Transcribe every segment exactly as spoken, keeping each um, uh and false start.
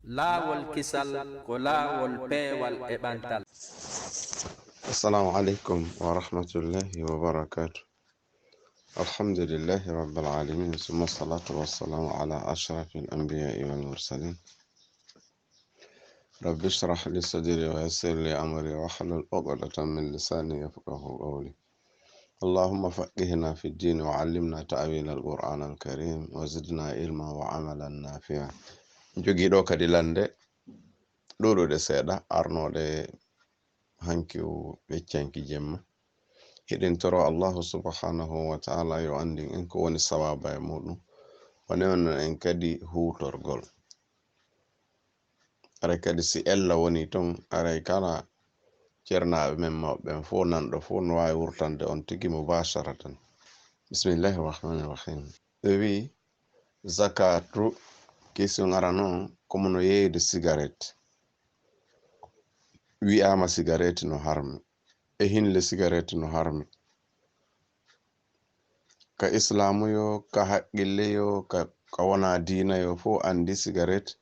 Laawol kisal ko laawol peewal e ɓantal. Assalamu aleykum wa rahmatullahi wa barakatuh. Alhamdulillahi rabbil alamin, summa salatu wassalamu ala ashrafil anbiya'i wal mursalin. Rabbi shrah li sadri wa yassir li amri wahlul uqdatan min lisani yafqahu qawli. Allahumma faqqihna fi ddin wa allimna ta'wil al-Qur'an al-Karim wa zidna ilman wa amalan nafi'a. Jogii ɗo kadi lande ɗuuɗuɗe seeɗa arnooɗe hanki o ɓeccanki jemma. Hiɗen toro Allahu subhanahu wa ta'ala yo anndin en ko woni sawaaba e muɗum. O newna en kadi huutorgol. Aray kadi si ella woni ton, aray kala cernaaɓe men mawɓe ɓen fof nanɗo fof no waawi wurtande on tigi mubasharatan. Bismillahi rahmani rahim. Ɓe wi'i zakatu, question arano on, komo no yeeyde cigarette. Wi'aama cigarette no harmi. E hinle cigarette no harmi. Ka islaamu yo, ka haqqille yo, ka, ka wonaa diina yo, fof anndi cigarette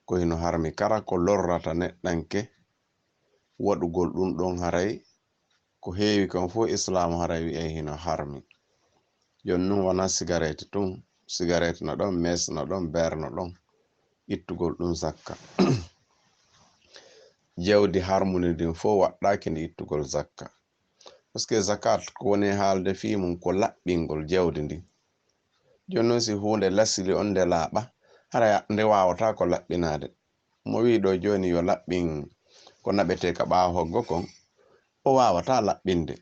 ko hino harmi. Kara ko lorrata neɗɗanke, waɗugol ɗum ɗon haray, ko heewi kon fof islaamu haray wi'ay hino harmi. Jooni nun wonaa cigarette tun, cigarette no ɗon, mess no ɗon, beer no ɗon, ittugol ɗum zakka. Jawdi harmundi ndin fof waɗɗaaki ndi ittugol zakka. Parce que zakat ko woni haalde fii mum ko laɓɓingol jawdi ndin. Jooni non si huunde lasili on nde laaɓa, hara nde waawataa ko laɓɓinaade. Mo wi'i ɗo jooni yo laɓɓin ko naɓetee ka ɓaawo hoggo kon, o waawataa laɓɓinde.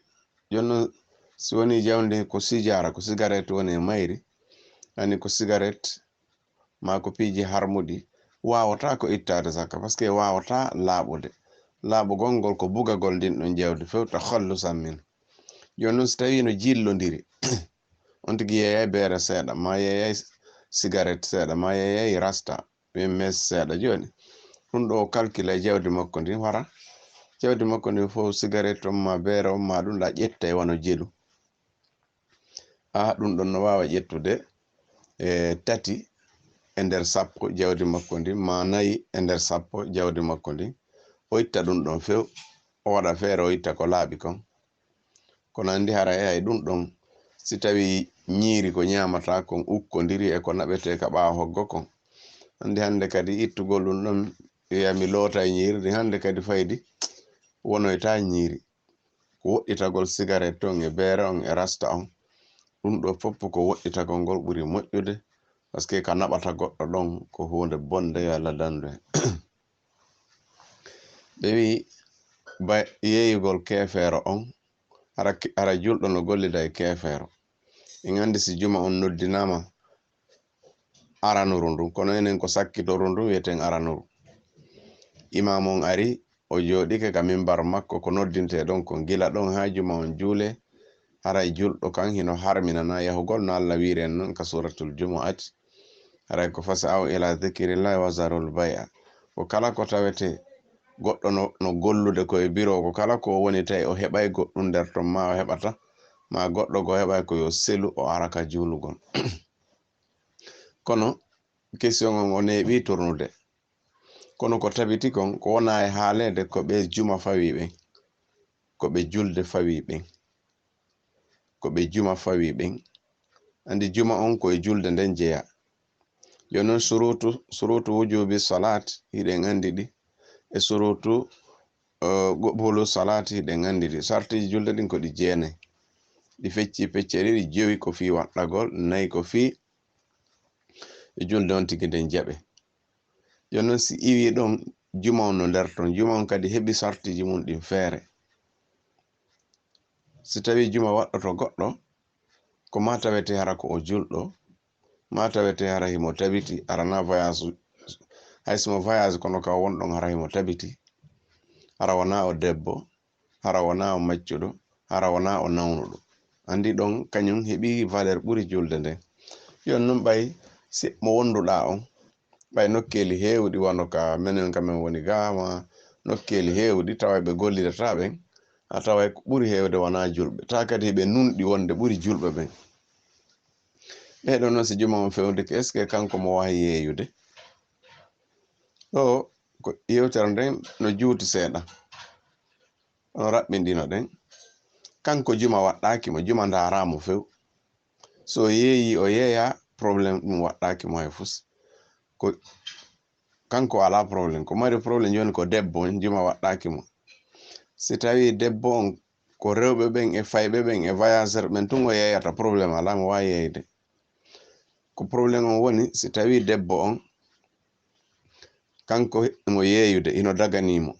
Jooni non si woni jawdi ko sijaara, ko cigarette woni e mayri, ani ko cigarette, maa ko piiji harmuɗi, waawataa ko ittaade zakka, parce que waawataa laaɓude. Laaɓugol ngol ko bugagol ndin ɗon jawdi few, takhallusan min. Jooni non si tawii no jillondiri, on tigi yeeyay beere seeɗa, maa yeeyay cigarette seeɗa, maa yeeyay rasta, wi'en mess seeɗa. Jooni, ɗum ɗo o calcule jawdi makko ndin, wara jawdi makko ndin fof, cigarette on maa beere on maa ɗum ɗa ƴettay wano jelu. A, ɗum ɗon no waawa ƴettude e tati e nder sappo jawdi makko ndin, maa nayi e nder sappo jawdi makko ndin. O itta ɗum ɗon few, o waɗa feere, o itta ko laaɓi kon. Kono anndi haray hay ɗum ɗon, si tawii ñiiri ko ñaamataa kon ukkondiri e ko naɓetee ka ɓaawo hoggo kon, anndi hannde kadi ittugol ɗum ɗon, wi'a mi lootay ñiiri ndin, hannde kadi faydi wonoytaa ñiiri. Ko woɗɗitagol cigarette on e beere on e rasta on, ɗum ɗo fof ko woɗɗitagol ngol ɓuri moƴƴude, parce que ka naɓata goɗɗo ɗon ko huunde bonde, yo Allah dandu en. Ɓe wi'i, ba yeeyugol keefeero on, hara, hara julɗo no gollida e keefeero. En anndi si juma on noddinaama aranuru ndun, kono enen ko sakkitoru ndun wi'eten aranuru. Imaamu on ari, o jooɗike ka mimbar makko, ko noddintee ɗon kon, gila ɗon haa juma on juulee, haray julɗo kan hino harminanaa yahugol, no Allah wi'iri en non ka Suuratul Jumu'ati. Haray ko fas'aw ila zikrillahi wa zarul bay'a. Ko kala ko tawetee goɗɗo no, no gollude ko e biro, ko kala ko woni tawi o heɓay goɗɗum nder ton, maa o heɓata, maa goɗɗo goo heɓay, ko yo selu o ara ka juulugol. Kono question on o neeɓi tornude. Kono ko tabiti kon, ko wonaa e haaleede ko ɓe juma fawi ɓen, ko ɓe julde fawi ɓen, ko ɓe juma fawi ɓen. Anndi juma on ko e julde nden jeyaa. Yo non surutu, surutu wujubi salat, hiɗen anndi ɗi, e surutu, eh, qubulu salat, hiɗen anndi ɗi. Sartiji julde ɗin ko ɗi jeenay. Ɗi fecci pecce ɗiɗi, jowi ko fii waɗɗagol, nayi ko fii e julde on tigi nden jaɓe. Yo non si iwi ɗon, juma on no nder ton. Juma on kadi heɓi sartiji mum ɗin feere. Si tawi juma waɗɗoto goɗɗo, ko ma tawete hara ko o julɗo, ma tawete hara himo tabiti, hara na voyage, hay simo voyage kono ka wonɗon hara himo tabiti, hara wona o debbo, hara wona o maccuɗo, hara wona o nawnuɗo. Anndi ɗon kañum heɓi valeur ɓuri julde nden. Yon non ɓay si mo wonduɗa on, ɓay nokkeeli heewɗi wano ka menen ka men woni ga, ma nokkeeli heewɗi tawa ɓe gollidata ɓen, a taway ko ɓuri heewde wona julɓe. Tawa kadi ɓe nunɗi wonde ɓuri julɓe ɓen. Ɓee ɗon non si juma on fewndike, est-ce que kanko mo wawi yeeyude? Ɗo ko yewtere nden no juuti seeɗa. Ono raɓɓinɗino ɗen. Kanko juma waɗɗaaki mo, juma ndaaraamo few. So o yeeyi, o yeeya, problème ɗum waɗɗaaki mo hay fus. Ko kanko alaa problème. Ko mari problème jooni ko debbo on, juma waɗɗaaki mo. Si tawi debbo on ko rewɓe ɓen e fayɓe ɓen e voyageur ɓen tun o yeeyata, problème alaa, mo waawi yeeyde. Ko problème on woni si tawi debbo on kanko himo yeeyude, hino daganii mo.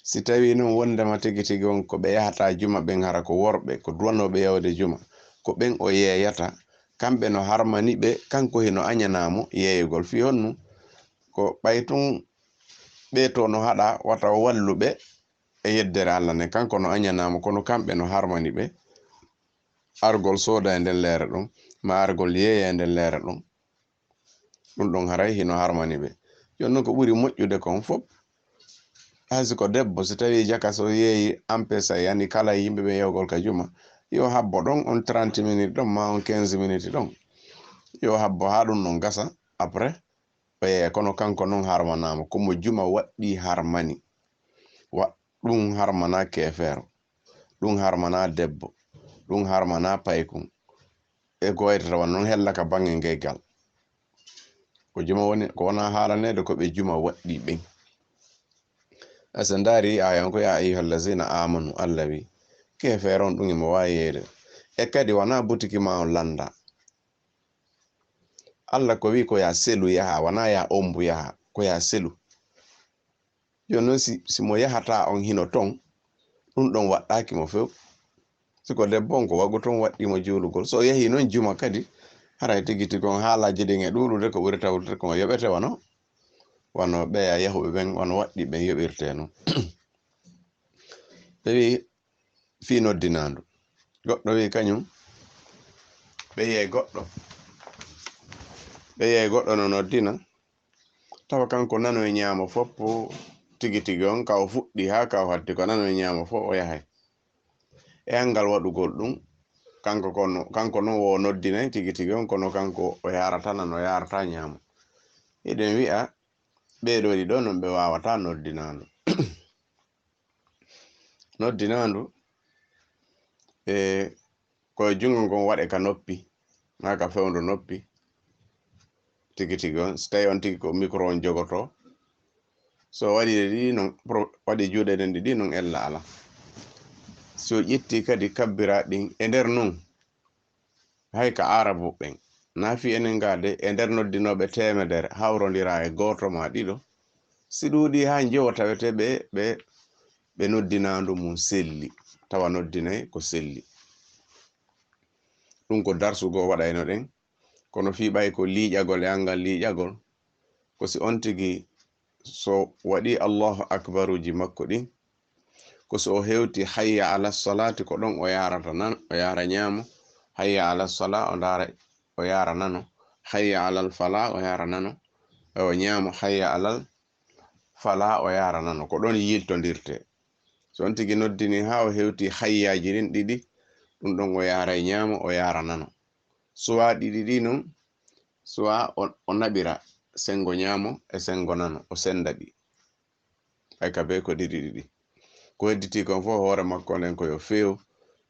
Si tawi non wondema tigi tigi on ko ɓe yahata juma ɓen hara ko worɓe, ko duwanooɓe yahude juma, ko ɓen o yeeyata, kamɓe no harmani ɓe, kanko hino añanaa mo yeeyugol. Fii honnu? Ko ɓay tun ɓee to no haɗa wata o wallu ɓe e yeddere Alla nden, kanko no añanaa mo, kono kamɓe no harmani ɓe argol sooda e nden leere ɗon, ma argol yeeya e nden leere ɗon. Ɗum ɗon haray hino harmani ɓe. Jooni non ko ɓuri moƴƴude kon fof, hay si ko debbo, si tawi jaka so yeeyi ampesa, yani kala yimɓe ɓe yewgol ka juma, yo habbo ɗon on trente minutes ɗon, ma on quinze minutes ɗon. Yo habbo haa ɗum ɗon gasa, après, o yeeya. Kono kanko non harmanaama, ko mo juma waɗɗi harmani. Wa-, ɗum harmana keefeero, ɗum harmana debbo, ɗum harmana paykun. E ko waytata wano non hella ka baŋŋe ngeygal. Ko juma woni, ko wonaa haalaneede ko ɓe juma waɗɗi ɓen. A so ndaari aayan ko, "Ya ayyuhal lazina amanu," Alla wi, keefeero on ɗum imo waawi yeeyde. E kadi wonaa butiki ma on lannda. Alla ko wi ko ya selu yaha, wonaa ya ombu yaha, ko ya selu. Jooni non si, si mo yahata on hino ton, ɗum ɗon waɗɗaaki mo few. Si ko debbo on, ko wagu ton waɗɗi mo juulugol. So o yahi non juma kadi, haray tigi tigi on haalaaji ɗin e ɗuuɗude, ko ɓuri tawtude ko mo yoɓete wano, wano ɓeya yahuɓe ɓen, wano waɗɗi ɓen yoɓirte non. Ɓe wi fii noddinaandu. Goɗɗo wi kañum, ɓe yiyay goɗɗo, ɓe yiyay goɗɗo no noddina, tawa kanko nano e ñaamo fof tigi tigi on, ka o fuɗɗi haa ka o hatti ko nano e ñaamo fof o yahay. E angal waɗugol ɗum, kanko kono, kanko non wo noddinay tigi tigi on, kono kanko o yaarata nano, o yaarata ñaamo. Hiɗen wi'a ɓee ɗoo ɗiɗo non ɓe waawata noddinaandu. Noddinaandu, e, ko e junngo ngon waɗe ka noppi, maa ka fewndo noppi, tigi tigi on, si tawi on tigi ko mikro on jogoto, so waɗi ɗe ɗiɗi non, pro-, waɗi juuɗe ɗen ɗiɗi non, ella ala. Si o ƴetti kadi kabbira ɗin e nder non, hay ka Aarabu ɓen, naa fii enen gaa de, e nder noddinooɓe teemedere, hawrondira e gooto maa ɗiɗo, si ɗuuɗi haa njowo tawete ɓe, ɓe, ɓe noddinaandu mum selli, tawa noddinay ko selli. Ɗum ko darsu goo waɗayno ɗen, kono fii ɓay ko liiƴagol e angal liiƴagol, ko si on tigi so waɗi Allahu akbaruuji makko ɗin, ko so o hewti hayya ala salaati, ko ɗon o yaarata nan-, o yaara ñaamo, hayya ala sala, o ndaara, o yaara nano, hayya alal fala, o yaara nano, e o ñaamo, hayya alal fala, o yaara nano. Ko ɗon yiltondirte. So on tigi noddini haa o hewti hayyaaji ɗin ɗiɗi, ɗum ɗon o yaara e ñaamo, o yaara nano. Suwa ɗiɗi ɗi non, suwa o, o naɓira senngo ñaamo e senngo nano, o sennda ɗi. Hay ka bee ko ɗiɗi ɗiɗi. Ko hedditi kon fof hoore makko nden ko yo feew.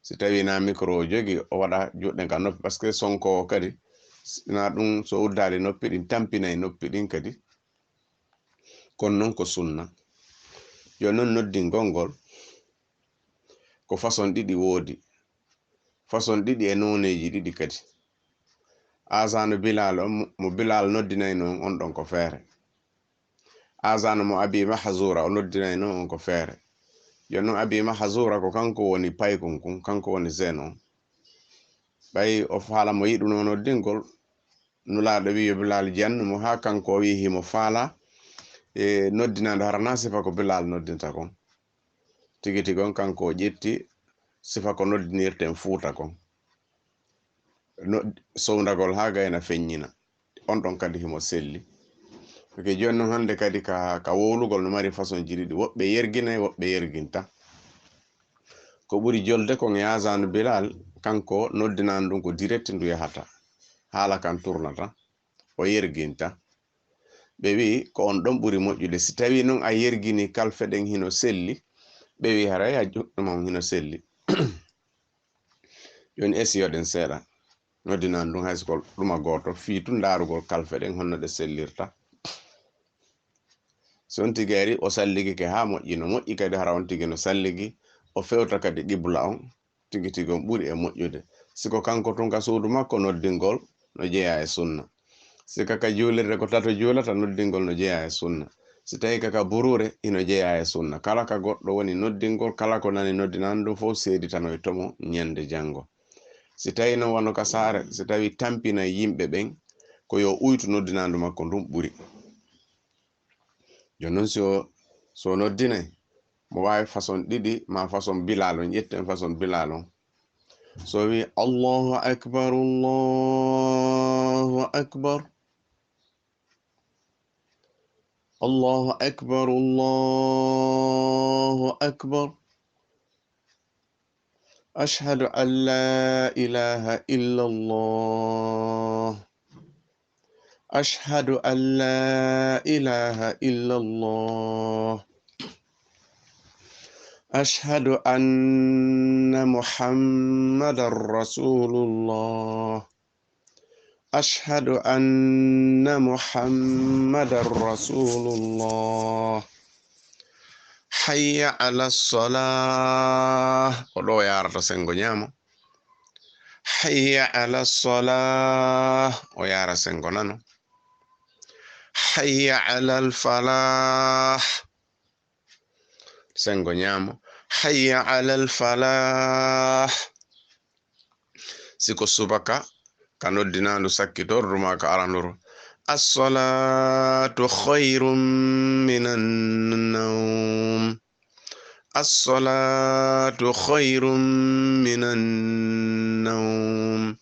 Si tawi na mikro o jogi, o waɗa juuɗe ka noppi, parce que sonko o kadi, si na ɗum so uddaali noppi ɗin, tampinay noppi ɗin kadi. Kono non ko sunna. Yo non noddingol ngol, ko façon ɗiɗi woodi. Façon ɗiɗi e nooneeji ɗiɗi kadi. Azaanu Bilal on, mo, mo Bilal noddinayno on, on ɗon ko feere. Azaanu mo Abi Mahzura o noddinayno on ko feere. Yo non Abi Mahzura ko kanko woni paykun kun, kanko woni zeno on. Ɓay o faala mo yiɗuno noddingol, Nulaaɗo wi yo Bilal jannu mo, haa kanko o wi himo faala, e, noddinaande hara na sifa ko Bilal noddinta kon. Tigi tigi on kanko o ƴetti sifa ko noddinirten Fuuta kon. No, sowndagol haa gayna feññina. On ɗon kadi himo selli. Parce que jooni non hannde kadi ka, ka wowlugol no mari façon ji ɗiɗi. Woɓɓe yerginay, woɓɓe yerginta. Ko ɓuri jolde kon e azaanu Bilal, kanko noddinaande ɗum ko direct ndu yahata. Haala kan turnata, o yerginta. Ɓe wi'i ko on ɗon ɓuri moƴƴude. Si tawii non a yergini kalfe ɗen hino selli, ɓe wi'i haray a juɗɗuma on hino selli. Jooni esiyoɗen seeɗa. Noddinaandu ndun hay si ko ɗuma gooto, fii tun ndaarugol kalfe ɗen honno ɗe sellirta. Si on tigi ari, o salligike haa moƴƴi, no moƴƴi kadi hara on tigi no salligi, o fewta kadi qibla on, tigi tigi on ɓuri e moƴƴude. Si ko kanko tun ka suudu makko, noddingol no jeyaa e sunna. Si ka, ka juulirde ko tato juulata, noddingol no jeyaa e sunna. Si tawii ka, ka buruure, hino jeyaa e sunna. Kala ka goɗɗo woni noddingol, kala ko nani noddinaandu ndun fow seeditanoyto mo ñande janngo. Si tawii non wano ka saare, si tawii tampinay yimɓe ɓen, ko yo uytu noddinaandu makko ndun ɓuri. Jooni non si o, si o noddinay, mo waawi façon ɗiɗi, maa façon Bilaal on, ƴetten façon Bilaal on. Si o wi'i, "Allahu akbar, Allahu akbar. Allahu akbar, Allahu akbar. أشهد أن لا إله إلا الله. أشهد أن لا إله إلا الله. أشهد أن محمدا رسول الله. أشهد أن محمدا رسول الله. حي على الصلاة." O ɗo yaarata sengo ñaamo. "حي على الصلاة." O yaara sengo nano. "حي على الفلاح." Sengo ñaamo. "حي على الفلاح." Si ko subaka, ka noddinaandu sakkitordu maa ka aranduru. "الصلاة خير من النوم. الصلاة خير من النوم.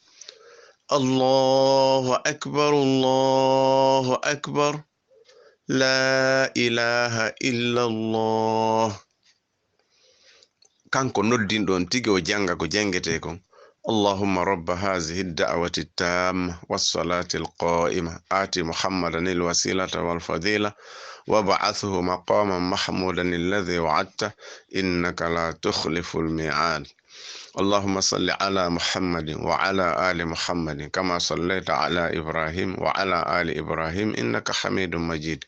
الله أكبر، الله أكبر. لا إله إلا الله." Kanko noddinɗo on tigi o jannga ko janngetee kon. "اللهم رب هذه الدعوة التامة والصلاة القائمة، آت محمدا الوسيلة والفضيلة، وابعثه مقاما محمودا الذي وعدته، إنك لا تخلف الميعاد." اللهم صل على محمد وعلى آل محمد كما صليت على إبراهيم وعلى آل إبراهيم إنك حميد مجيد.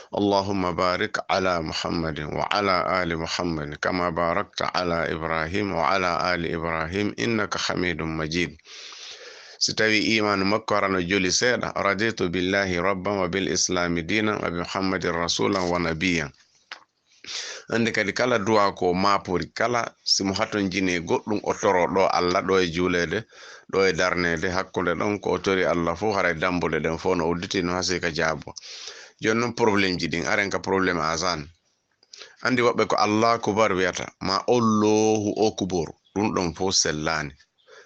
اللهم بارك على محمد وعلى آل محمد كما باركت على إبراهيم وعلى آل إبراهيم إنك حميد مجيد. Si tawii iimaanu makko arano joli seeɗa, "رضيت بالله ربا وبالإسلام دينا وبمحمد رسولا ونبيا." Annde kadi kala duwaa ko maapori, kala si mo hatonjini e goɗɗum, o toroo ɗo Alla, ɗo e juuleede, ɗo e darneede, hakkunde ɗon, ko o tori Alla fof, haray dambuɗe ɗen fof no udditi, no hasii ka jaabo. Jooni non, problème ji ɗin, aren ka problème azan. Anndi woɓɓe ko "Allahu akbar" wiyata, ma "Allahu akbar", ɗum ɗon fof sellaani.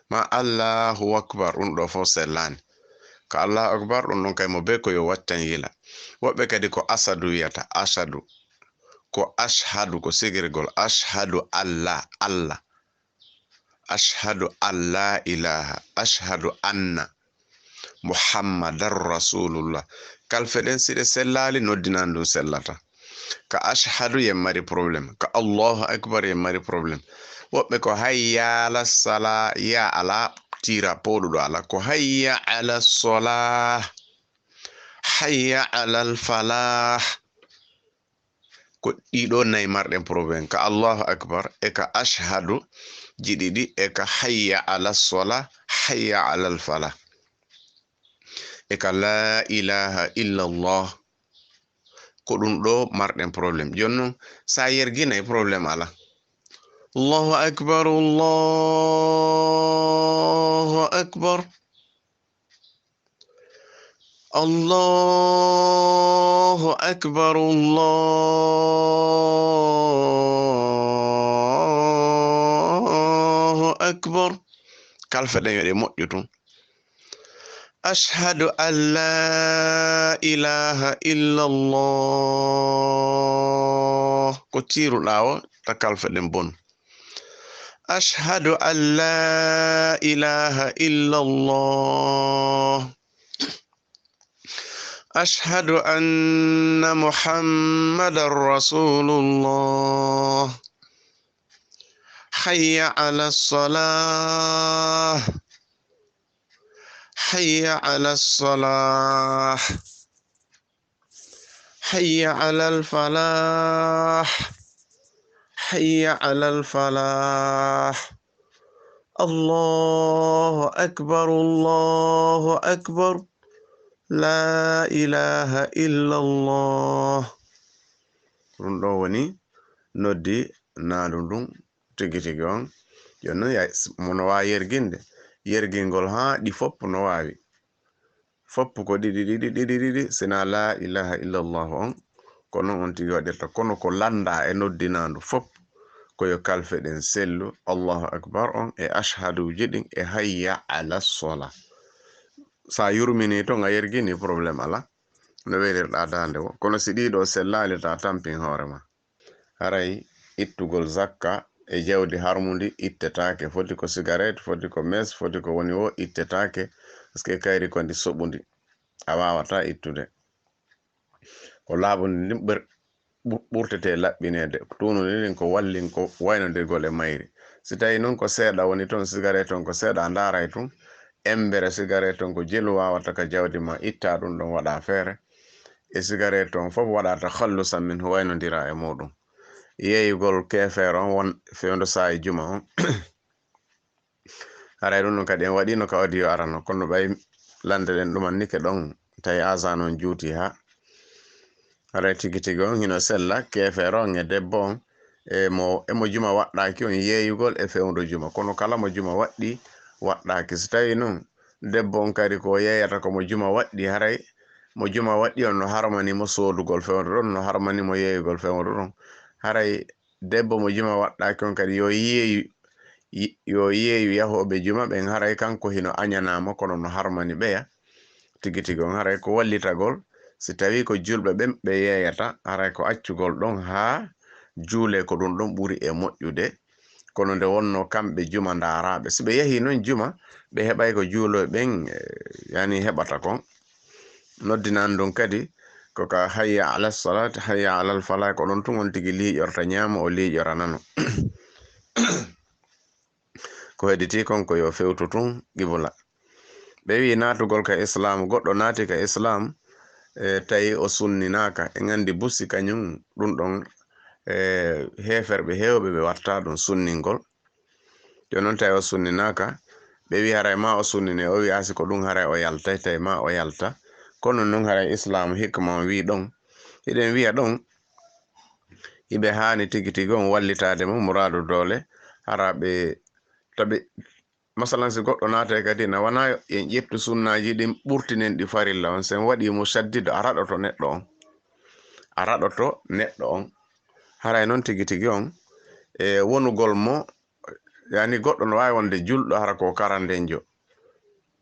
Ma "Allahu akbar", ɗum ɗo fof sellaani. Ka "Allahu akbar", ɗum ɗon kay mo bee ko yo waccan yila. Woɓɓe kadi ko "Asadu" wiyata, "Asadu." Ko "Ashhadu", ko sigirgol, "Ashhadu alla", Alla. "Ashhadu an la ilaha, ashhadu anna Muhammadan Rasulullah." Kalfe ɗen, si ɗe sellaali, noddinaandu ndun sellata. Ka "Ashhadu" yen mari problème, ka "Allahu akbar" yen mari problème. Woɓɓe ko "Hayya ala sala", ya ala, tiira pooɗuɗo ala. Ko "Hayya ala sola, hayya ala falah." Ko ɗiɗo nay marɗen problème, ka "Allahu akbar" e ka "Ashhadu" ji ɗiɗi, e ka "Hayya ala sola, hayya ala falah", e ka "La ilaha illallah." Ko ɗum ɗo marɗen problème. Jooni non, sa yerginay, problème ala. "Allahu akbar, Allahu akbar. Allahu akbar, Allahu akbar." Kalfe ɗen yo ɗe moƴƴu tun. "Ashhadu an la ilaha illallah." Ko tiiruɗaa o, ta kalfe ɗen bonu. "Ashhadu an la ilaha illallah. أشهد أن محمدا رسول الله. حي على الصلاة. حي على الصلاة. حي على الفلاح. حي على الفلاح. الله أكبر، الله أكبر. لا إله إلا الله. Ɗum ɗo woni noddi naadu ndun tigi tigi on. Jooni non, ya-, mo no waawi yerginde, yergingol haa ɗi fof no waawi. Fof ko ɗiɗi, ɗiɗi, ɗiɗi, ɗiɗi, sinaa laa ilaaha illallah on, ko non on tigi waɗirta. Kono ko lanndaa e noddinaandu fof, ko yo kalfe ɗen sellu, Allahu akbar on, e ashhaduuji ɗin, e hayya ala sola. So a yurminii ton, a yerginii, problème alaa. No welirɗaa daande wo. Kono si ɗii ɗoo sellaali, ta tampin hoore ma. Haray ittugol zakka e jawdi harmundi ittetaake. Foti ko sigaret, foti ko mes, foti ko woni wo ittetaake. Parce que kayri ko ndi soɓundi. A waawataa ittude. Ko laaɓundi ndin ɓer-, ɓu-, ɓurtetee laɓɓineede. Tuunundi ndin ko wallin ko waynondirgol e mayri. Si tawii non ko seeɗa woni ton, sigaret on ko seeɗa, a ndaaray tun. Embere sigaret on ko jelu waawata ka jawdi ma, itta ɗum ɗon, waɗa feere. E sigaret on fof waɗa takhallusan minhu, waynondira e muɗum. Yeeyugol keefeero on won fewndo saa'i juma on. Haray ɗum ɗon kadi en waɗiino ka audio arano, kono ɓay lande ɗen ɗuman nike ɗon, tawi azan on juuti haa. Haray tigi tigi on hino sella, keefeero on e debbo on, e mo, e mo juma waɗɗaaki on yeeyugol e fewndo juma. Kono kala mo juma waɗɗi, waɗɗaaki. Si tawii non debbo on kadi ko o yeeyata ko mo juma waɗɗi, haray mo juma waɗɗi on no harmani mo soodugol fewndo ɗon, no harmani mo yeeyugol fewndo ɗon. Haray debbo mo juma waɗɗaaki on kadi yo yeeyu, yi-, yo yeeyu yahooɓe juma ɓen, haray kanko hino añanaama, kono no harmani ɓeya. Tigi tigi on, haray ko wallitagol, si tawii ko julɓe ɓen ɓe yeeyata, haray ko accugol ɗon haa juulee, ko ɗum ɗon ɓuri e moƴƴude. Kono nde wonnoo kamɓe juma ndaaraaɓe, si ɓe yahii non juma, ɓe heɓay ko juulooɓe ɓen, eh, yani heɓata kon. Noddinan ɗum kadi ko ka hayya ala salat, hayya alal falah, ko ɗon tun on tigi liiƴorta ñaamo, o liiƴora nano. Ko hedditi kon ko yo fewtu tun qibla. Ɓe wi'i naatugol ka Islam, goɗɗo naati ka Islam, e, tawi o sunninaaka. En anndi busi kañum ɗum ɗon, e, heeferɓe heewɓe ɓe watta ɗum sunningol. Jooni non tawi o sunninaaka, ɓe wi'i haray ma o sunnine, o wi'a si ko ɗum haray o yaltay, tawi ma o yalta. Kono non haray Islam hikma on wi'i ɗon. Hiɗen wi'a ɗon, hiɓe haani tigi tigi on wallitaade mo muraadu doole, hara ɓe, tabi, masalan, si goɗɗo naatay ka diina, wanaa en ƴettu sunnaaji ɗin ɓurtinen ɗi farilla on, sen waɗi mo shaddido, a raɗoto neɗɗo on. A raɗoto neɗɗo on. Haray non tigi tigi on, e wonugol mo, yani goɗɗo no waawi wonde julɗo hara ko o karandenjo.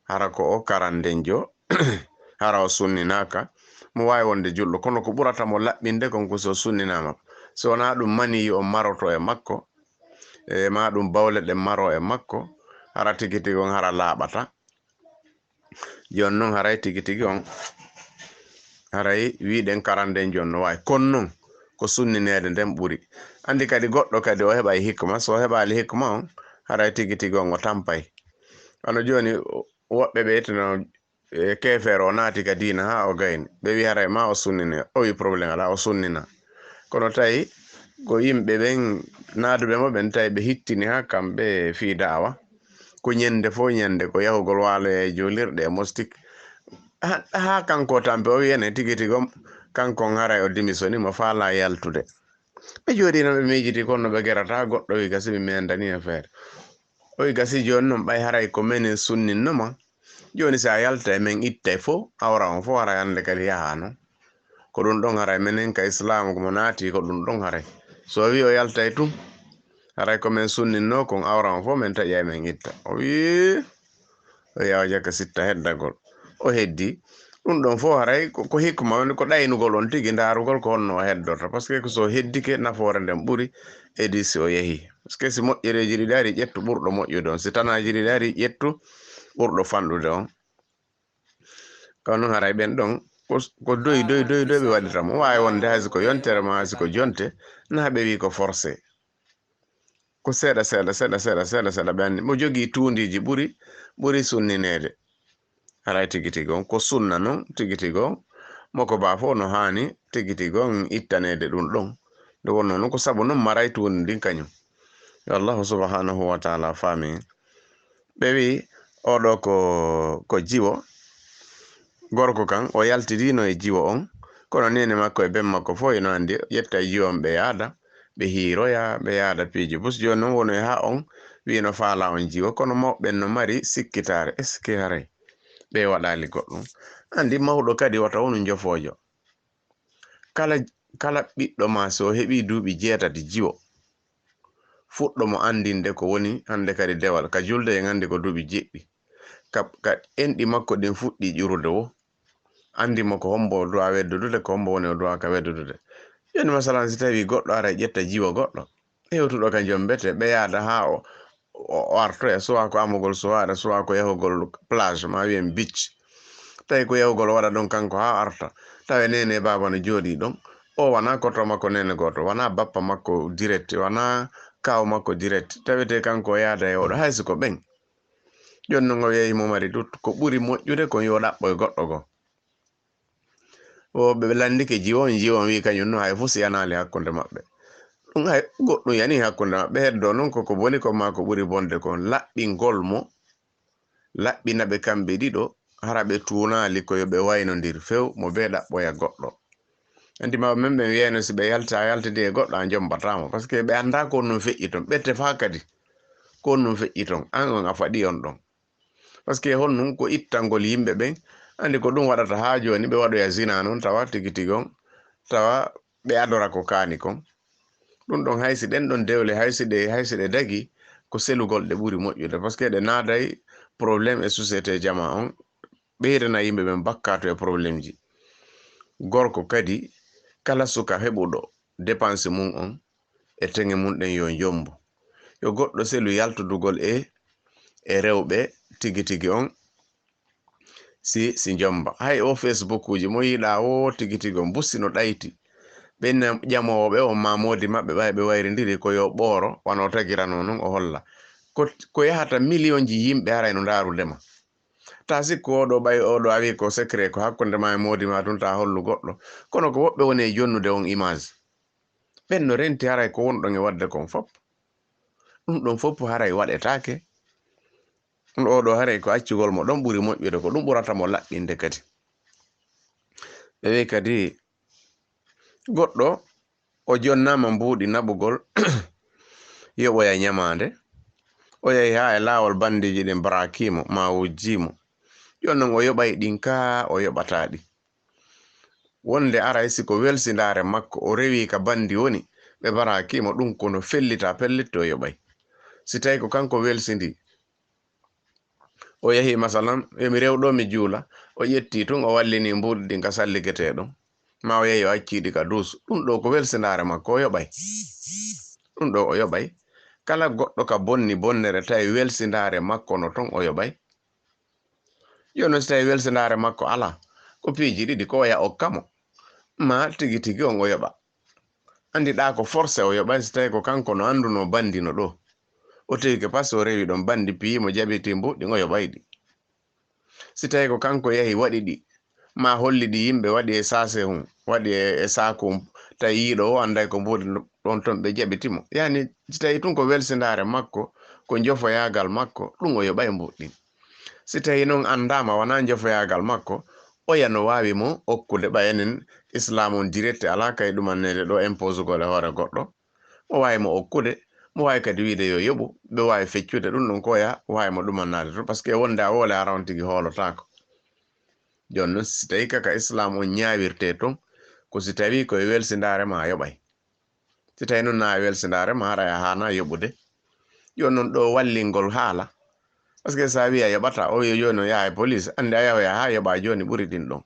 Hara ko o karandenjo, hara o sunninaaka. Mo waawi wonde julɗo, kono ko ɓurata mo laɓɓinde kon ko so sunninaama. So wonaa ɗum maniyu on maroto e makko, e maa ɗum bawle ɗen maro e makko, hara tigi tigi on hara laaɓata. Jooni non haray tigi tigi on, haray wi'uɗen karandenjo on no waawi. Kono non ko sunnineede nden ɓuri. Anndi kadi goɗɗo kadi o heɓay hikma, so o heɓaali hikma on, haray tigi tigi on o tampay. Wano jooni woɓɓe ɓe ittuno, e, keefeero o naati ka diina haa o gayni. Ɓe wi'i haray ma o sunnine. O wi'i problème alaa, o sunnina. Kono tawi ko yimɓe ɓen naaduɓe mo ɓen tawi ɓe hittini haa kamɓe fii da'awa. Ko ñande fof ñande ko yahugol waaloya e juulirɗe e mostik. Ha, haa kanko tampi o wi'i ene tigi tigi on, kanko on haray o démissionné mo faalaa yaltude. Ɓe jooɗii non ɓe miijiti kono ɓe gerata goɗɗo wi'i gasi mi mendanii e feere. O wi'i gasi jooni non ɓay haray ko menen sunninno ma. Jooni si a yaltay men ittay fof, awra on fof haray hannde kadi yahaa non. Ko ɗum ɗon haray menen ka Islaamu ko mo naati ko ɗum ɗon haray. So o wi'i o yaltay tun, haray ko men sunninno kon awra on fof men taƴay men itta. O wi'i, o yawa jaka sitta heddagol. O heddi. Ɗum ɗon fof haray ko, ko hikma woni ko ɗaynugol on tigi, ndaarugol ko honno o heddorta. Parce que ko so heddike nafoore nden ɓuri, edi si o yehi. Parce que si moƴƴereeji ɗiɗi ari, ƴettu ɓurɗo moƴƴude on. Si tanaaji ɗiɗi ari, ƴettu ɓurɗo fanɗude on. Kono haray ɓen ɗon, ko doy doy doy doy ɓe waɗirta mo. Waawi wonde hay si ko yontere ma, hay si ko jonte, na ɓe wi ko forcé. Ko seeɗa seeɗa seeɗa seeɗa seeɗa seeɗa ɓe anndi mo jogii tuundiiji ɓuri ɓuri sunnineede. Haray tigi tigi on ko sunna non tigi tigi on mo ko baa fof no haani tigi tigi on ittaneede ɗum ɗon. Nde wonnoo noon ko sabu noon maray tuundi ndin kañum. Yo Allahu subhanahu wa taala faami. Ɓe wi oɗo ko ko jiwo. Gorko kan o yaltidino e jiwo on, kono neene makko e ben makko fof ino anndi ƴetta e jiwo on ɓe yaada ɓe hiiroya ɓe yaada piiji bus. Jooni noon wonoy haa on wi no faala on jiwo, kono mawɓe ɓen no mari sikkitaare. Est-ce que haray ɓe waɗaali goɗɗum? Anndi mawɗo kadi wata wonu njofoojo. Kala kala ɓiɗɗo ma so heɓi duuɓi jeetati jiwo, fuɗɗo mo anndinde ko woni hannde kadi dewal ka julde en anndi ko duuɓi jeɗɗi. Ka ka enɗi makko ɗin fuɗɗi ƴurude wo, anndi mo ko hombo o duwa weddudude, ko hombo woni o duwa ka weddudude. Jooni masalan si tawi goɗɗo ara ƴetta jiwo goɗɗo hewtuɗo ka jombete ɓe yaada haa o o artoya, suwa ko amugol suwaare, suwa ko yahugol plage ma wiyen beach. Tawi ko yahugol waɗa ɗon kanko haa arta, tawi neene e baaba no jooɗii ɗon. O wonaa koto makko neene gooto, wonaa bappa makko direct, wonaa kaaw makko direct, tawetee kanko o yaada e oɗo hay si ko ɓen. Jooni noon o yehi mo mari dut ko ɓuri moƴƴude kon yo ɗaɓɓo e goɗɗo goo. O ɓe lanndike jiwo on, jiwo on wi kañum no hay fof si yanaali hakkunde maɓɓe. Ɗum hay goɗɗum yanii hakkunde maɓɓe, heddoo noon koko boni kon maa ko ɓuri bonde kon laɓɓingol mo. Laɓɓina ɓe kamɓe ɗiɗo hara ɓe tuunaali ko yo ɓe waynondir few mo bee ɗaɓɓoya goɗɗo. Anndi ma men ɓen wiyayno si ɓe yalta a yaltidi e goɗɗo a jombataa mo, parce que ɓe anndaa ko on ɗum feƴƴi ton, ɓe tefaa kadi ko on ɗum feƴƴi ton, aan on a faɗi on ɗon. Parce que honɗum ko ittangol yimɓe ɓen, anndi ko ɗum waɗata haa jooni ɓe waɗoya zina noon tawa tigi tigi on tawa ɓe adora ko kaani kon. Ɗum ɗon hay si ɗen ɗon dewle hay si ɗe hay si ɗe dagi ko selugol ɗe ɓuri moƴƴude, parce que ɗe naaday problème e société jama on, ɓeydana yimɓe ɓen bakkaatu e problemji. Gorko kadi kala suka heɓuɗo dépense mum on e teŋe mum ɗen yo jombo. Yo goɗɗo selu yaltudugol e e rewɓe tigi tigi on si si jomba. Hay o Facebook uji mo yiɗa o tigi tigi on bussi no ɗayti. Ɓen ƴamoowo ɓe on ma moodi maɓɓe ɓay ɓe wayrindiri ko yo ɓooro wano tagirano non o holla ko ko yahata miliyonji yimɓe haray no ndaarudema. Ta sikku oɗo ɓay oɗo a wi ko secret ko hakkunde ma e moodi ma tun ta hollu goɗɗo, kono ko woɓɓe woni e jonnude on image. Ɓen no renti haray ko wonɗon e waɗde kon fop. Ɗum ɗon fop haray waɗetaake. Ɗum oɗo haray ko accugol mo ɗon ɓuri moƴƴude ko ɗum ɓurata mo laɓɓinde kadi. Ɓe wi kadi goɗɗo o jonnaama mbuuɗi naɓugol yoɓoya ñamaande. O yahi haa e laawol banndiiji ɗin barakiimo maa wujjiimo. Jooni non o yoɓay ɗin kaa o yoɓataa ɗi. Wonde aray si ko welsindaare makko o rewi ka banndi woni ɓe barakiimo ɗum kono fellita pellitto o yoɓay. Si tawi ko kanko welsindi o yahi masalan yomi rew ɗo mi juula o ƴetti tun o wallini mbuuɗi ɗin ka salligeteɗum ma o yahi o acciɗi ka duus ɗum ɗo ko welsindaare makko o yoɓay. Ɗum ɗo o yoɓay kala goɗɗo ka bonni bonnere tawi welsindaare makko no ton o yoɓay. Yo non si tawi welsindaare makko alaa ko piiji ɗiɗi ko oya okka mo ma tigi tigi on o yoɓa. Anndiɗaa ko forcé o yoɓay si tawi ko kanko no anndunoo banndi no ɗoo. O tewike pas o rewi ɗon banndi piyi mo jaɓiti mbuuɗi o yoɓay ɗi. Si tawi ko kanko yahi waɗi ɗi ma holli ɗi yimɓe waɗi e saase hum waɗi e saaku hum tawi yiiɗo o annday ko mbuuɗi ɗon ton ɓe jaɓiti mo. Yani si tawi tun ko welsindaare makko ko njofoyaagal makko ɗum o yoɓay mbuuɗi ɗin. Si tawi non anndaama wonaa njofoyaagal makko oya no waawi mo okkude ɓay enen islam on direct alaa kay ɗumanneede ɗo imposugol e hoore goɗɗo. Mo waawi mo okkude mo waawi kadi wiide yo yoɓu ɓe waawi feccude ɗum ɗum ko oya waawi mo ɗumannaade tun parce que wonde a woole hara on tigi hoolotaako. Jooni non si tawi kaka islam on ñaawirte tun ko si tawi koye welsindaare ma yoɓay. Si tawi non na welsindaare ma haray a haana yoɓude. Jooni non ɗo wallingol haala parce que sa wi a yoɓata o wi jooni o yaha e police anndi a yahoya haa yoɓa jooni ɓuri ɗin ɗon.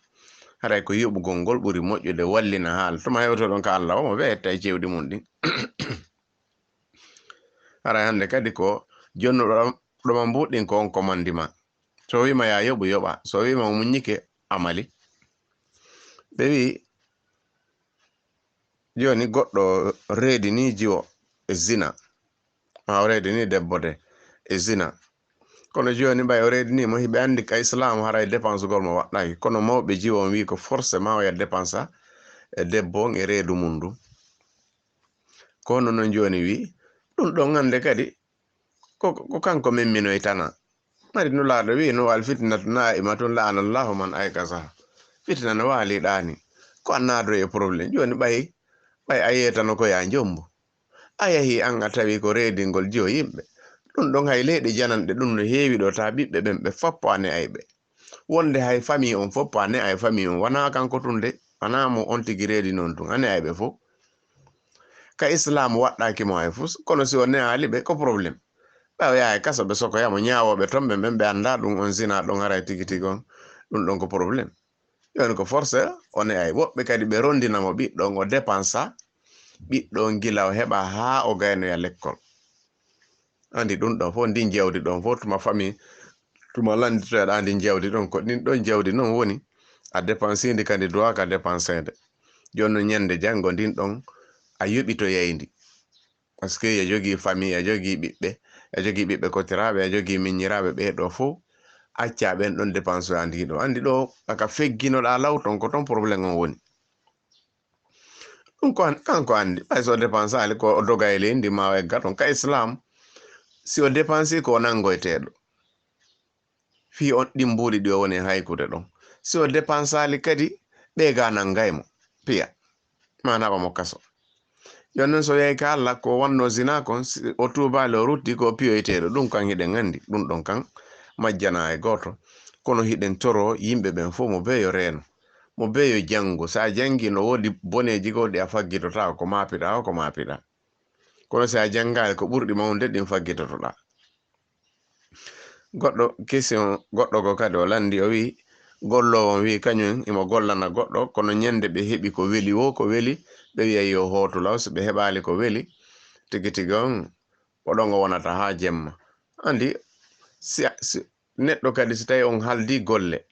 Haray ko yoɓugol ngol ɓuri moƴƴude wallina haala tuma hewtoɗon ka allah o mo ɓe hetta e cewɗi mum ɗin. Haray hannde kadi ko jonnuɗo ɗoma mbuɗɗin ko on commandima. So wima ya yoɓu yoɓa so wima o muññike amali. Ɓe wi, jooni goɗɗo reedi ni jiwo e zina, ma o reedi ni debbo de e zina. Kono jooni ɓay o reedi ni mo, hiɓe anndi ka Islam haray dépensegol mo waɗɗaaki. Kono mawɓe jiwo on wi ko forcément o ya dépensa e debbo on e reedu mum ndu. Ko hono non jooni wi, ɗum ɗon hannde kadi ko, ko kanko memminoytana. Mari Nulaaɗo wi no wal fitnatu na'imatun la'anallahu man ayqazaha. Fitina no waali ɗaani. Ko a naado e problème. Jooni ɓay, ɓay a yeetano ko ya njombo. A yahi an a tawi ko reedingol jiwo yimɓe. Ɗum ɗon hay leyɗe jananɗe ɗum no heewi ɗo, ta ɓiɓɓe ɓen ɓe foppo a ne'ay ɓe. Wonde hay famille on foppo a ne'ay famille on. Wanaa kanko tun de, wanaa mo on tigi reedi non tun. A ne'ay ɓe fof. Ka Islam waɗɗaaki mo hay fus, kono si o ne'aali ɓe, ko problème. Ɓay o yahay kaso, ɓe sokoya mo, ñaawooɓe ton ɓen, ɓen ɓe anndaa ɗum on zina ɗon haray tigi tigi on. Ɗum ɗon ko problème. Jooni ko forcé o ne'ay. Woɓɓe kadi ɓe rondina mo ɓiɗɗo on, o dépensa ɓiɗɗo on gila o heɓa haa o gaynoya lekkol. Andi ɗum ɗon fof, ndin jawdi ɗon fof, tuma famille, tuma lannditoyɗa ndin jawdi ɗon, ko ɗin ɗon jawdi non woni, a dépensindi kadi duwaka dépenseede. Jooni non ñande janngo ndin ɗon, a yoɓitoyayndi. Parce que a jogii famille, a jogii ɓiɓɓe, a jogii ɓiɓɓe kotiraaɓe, a jogii miññiraaɓe, ɓee ɗo fof, acca ɓen ɗon dépense andi ɗo. Andi ɗo, aka fegginoɗa law ton, ko ton problème on woni. Ɗum ko an-, kanko anndi. Ɓay so o dépensaali ko o doga e leydi ma o egga ton. Ka Islam, si o dépensi ko o nanngoyteeɗo. Fii on ɗin mbuuɗi ɗi o woni e haykude ɗon. Si o dépensaali kadi, ɓe ga nanngay mo, piya. Ma naɓa mo kaso. Yon non so yahi ka Allah, ko wanno zina kon, si o tuubaali o rutti ko o piyoyteeɗo. Ɗum kan hiɗen anndi. Ɗum ɗon kan majjana e gooto. Kono hiɗen toro yimɓe ɓen fof mo beyo reeno. Mo beyo janngo. Sa janngi no woodi boneeji goo ɗi a faggitotaako, ko maapiɗa o, ko maapiɗa. Kono si a janngaali ko ɓurɗi mawnude ɗin faggitotoɗa. Goɗɗo question, goɗɗo go kadi o lanndi, o wi, golloowo on wi kañum imo gollana goɗɗo, kono ñande ɓe heɓi ko weli wo, ko weli, ɓe wiya yo hootu law, si ɓe heɓaali ko weli, tigi tigi on, ko ɗon o wonata haa jemma. Anndi, si, si neɗɗo kadi, si tawi on haldi golle,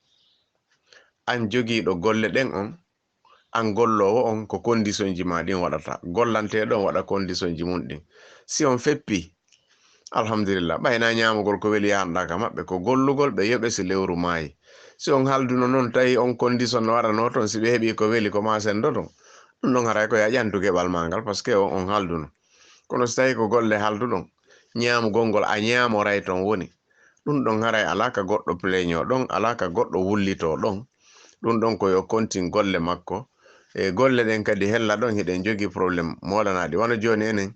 an jogiiɗo golle ɗen on, an golloowo on, ko condition ji ma ɗin waɗata. Gollanteeɗo on waɗa condition ji mum ɗin. Si on feppi, alhamdulillah, ɓay na ñaamugol ko weli yahanɗa ka maɓɓe, ko gollugol ɓe yoɓe si lewru maayi. Si on halduno non, tawi on condition no waɗanoo ton, si ɓe heɓi ko weli, ko ma senndoto. Ɗum ɗon haray ko ya ƴantu geɓal ma ngal, parce que on, on halduno. Kono si tawi ko golle halduɗon, ñaamugol ngol a ñaamoray ton woni. Ɗum ɗon haray alaa ka goɗɗo pleñoo ɗon, alaa ka goɗɗo wullitoo ɗon. Ɗum ɗon ko yo kontin golle makko. E golle ɗen kadi hella ɗon hiɗen jogii problème moolanaaɗi. Wano jooni enen,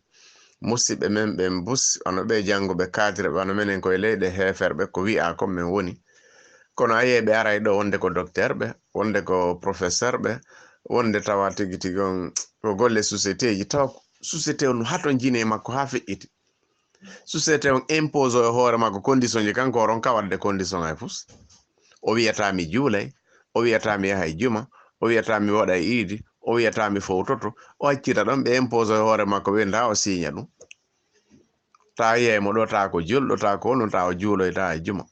musiɓɓe men ɓen bus, wano ɓe jannguɓe cadre, wano menen koye leyɗe heeferɓe, ko wi'aa kon men woni. Kono a yi'ay ɓe aray ɗo wonde ko docteur ɓe, wonde ko professeur ɓe, wonde tawa tigi tigi on ko golle société ji, tawa société on hatonjini e makko haa feƴƴiti. Société on impose e hoore makko condition ji, kanko o ronka waɗde condition hay fus. O wiyata mi juulay, o wiyata mi yahay juma, o wiyata mi waɗay iidi, o wiyata mi fowtoto, o accita ɗon ɓe impose e hoore makko ɓe nda o siiña ɗum. Ta yiyay mo ɗo, ta ko julɗo, ta ko honɗum, ta o juuloyta e juma.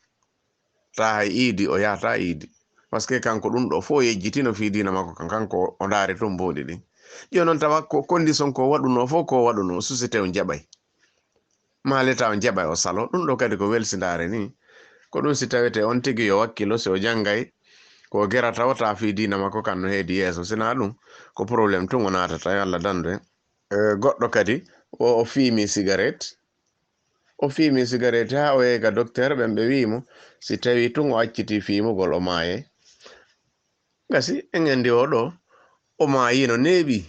Ta hay iidi, o yahata iidi. Parce que kanko ɗum ɗo fof yejjitino fii diina makko kan, kanko o ndaari toon mboɗi ɗin. Jooni noon tawa ko condition ko waɗunoo fof ko waɗunoo, société on jaɓay. Maa leta on jaɓay o salo. Ɗum ɗo kadi ko welsindaare ni. Ko ɗum si tawete on tigi yo wakkilo, si o janngay, ko gera tawata fii diina makko kan no heedi yeeso. Sinaa ɗum, ko problème tun o naatata, yo Allah dandu en. Eh, goɗɗo kadi, o, o fiimi sigaret. O fiimi sigaret haa o yehi ka docteur ɓen, ɓe wi'i mo, si tawi tun o acciti fiimugol, o maayay. Gasi, en anndi o ɗo, o maayino, neeɓi.